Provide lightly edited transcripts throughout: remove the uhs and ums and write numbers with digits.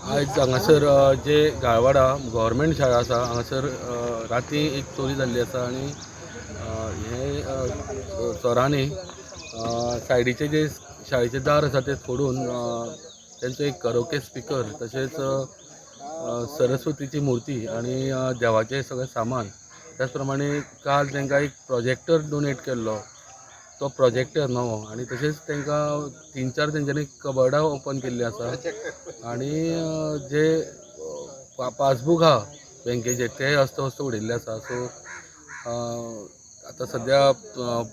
आयज हांगासर जे गाळवाडा गव्हर्मेंट शाळा आसा हांगासर राती एक चोरी जाल्ली आसा आनी हे चोरांनी सायडीचे जे शाळेचे दार आसा ते फोडून तेंचो एक करोके स्पिकर तशेंच सरस्वतीची मुर्ती आनी देवाचें सगळें सामान, त्याच प्रमाणे काल तांकां एक प्रोजेक्टर डोनेट केल्लो तो प्रोजेक्टर नवो आनी तशेंच तांकां 3-4 तेंच्यांनी कबर्डां ओपन केल्लीं आसा आनी जे पासबूक आहा बँकेचे ते अस्तव्यस्त उडयल्ले आसा. सो आतां सद्या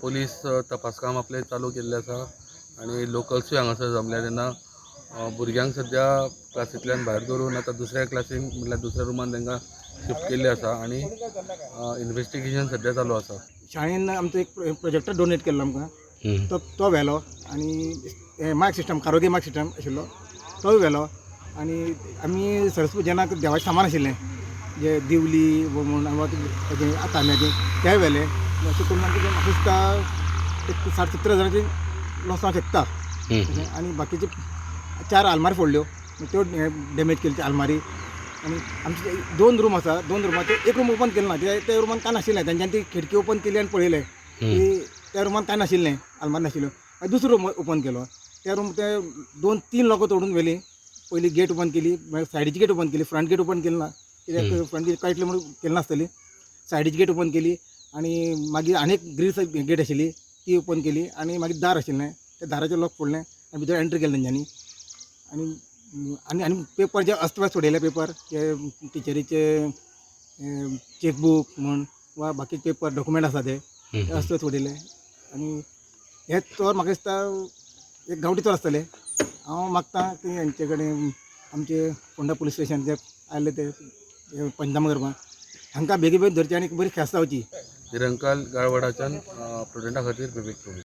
पुलीस तपास काम आपलें चालू केल्लें आसा आनी लोकल्सूय हांगासर जमल्या तेन्ना भुरग्यांक सद्या क्लासींतल्यान भायर दवरून आतां दुसऱ्या क्लासीन म्हटल्यार दुसऱ्या रुमान तांकां शिफ्ट केल्लें आसा आनी इन्वेस्टिगेशन सद्या चालू आसा. शाळेन आमचो एक प्रोजेक्टर डोनेट केल्लो आमकां, तो तो व्हेलो आनी mic system, karaoke mic system आशिल्लो तोय व्हेलो. आनी आमी सरस्वती पुजनाक देवाचें सामान आशिल्लें जे दिवली म्हूण हेजें तांब्याचें तेंय व्हेलें. अशें करून आमकां म्हाका दिसता एक 60-70 हजाराचें लॉस जावंक शकता. आनी बाकीचे 4 आलमारी फोडल्यो, त्यो डॅमेज केली आलमारी. आनी आमचे 2 रूम आसा, 2 रुमाचे एक रूम ओपन केलें ना कित्याक त्या रुमान कांय नाशिल्लें. तेंच्यांनी ती खिडकी ओपन केली आनी पळयलें की त्या रुमान कांय नाशिल्लें, आलमारी नाशिल्ल्यो. मागीर दुसरो रूम ओपन केलो, त्या रूम ते 2-3 लोकां तोडून व्हेली. पयली गेट ओपन केली, मागीर सायडीची गेट ओपन केली, फ्रंट गेट ओपन केली ना कित्याक फ्रंट गेट कळटलें म्हणून केली नासतली. सायडीची गेट ओपन केली आनी मागीर आनी एक ग्रील गेट आशिल्ली ती ओपन केली आनी मागीर दार आशिल्लें त्या दाराचें लॉक फोडलें आनी भितर एंट्री केलें तेंच्यांनी. आनी आनी आनी पेपर जे अस्तव्यस्त उडयले पेपर, जे टिचरीचे चॅकबूक म्हण वा बाकी पेपर डॉक्युमेंट आसा ते अस्तव्यस्त उडयले. आनी हे चोर म्हाका दिसता एक गांवठी चोर आसतले. हांव मागता की हेंचे कडेन आमचे फोंडा पुलीस स्टेशन जे आयले ते पंचनामा करपाक हांकां बेगीन बेगीन धरचे आनी बरी ख्यास्त जावची. निरंकाल गाळवाडाच्यान प्रुडंटा खातीर विवेक प्रभू.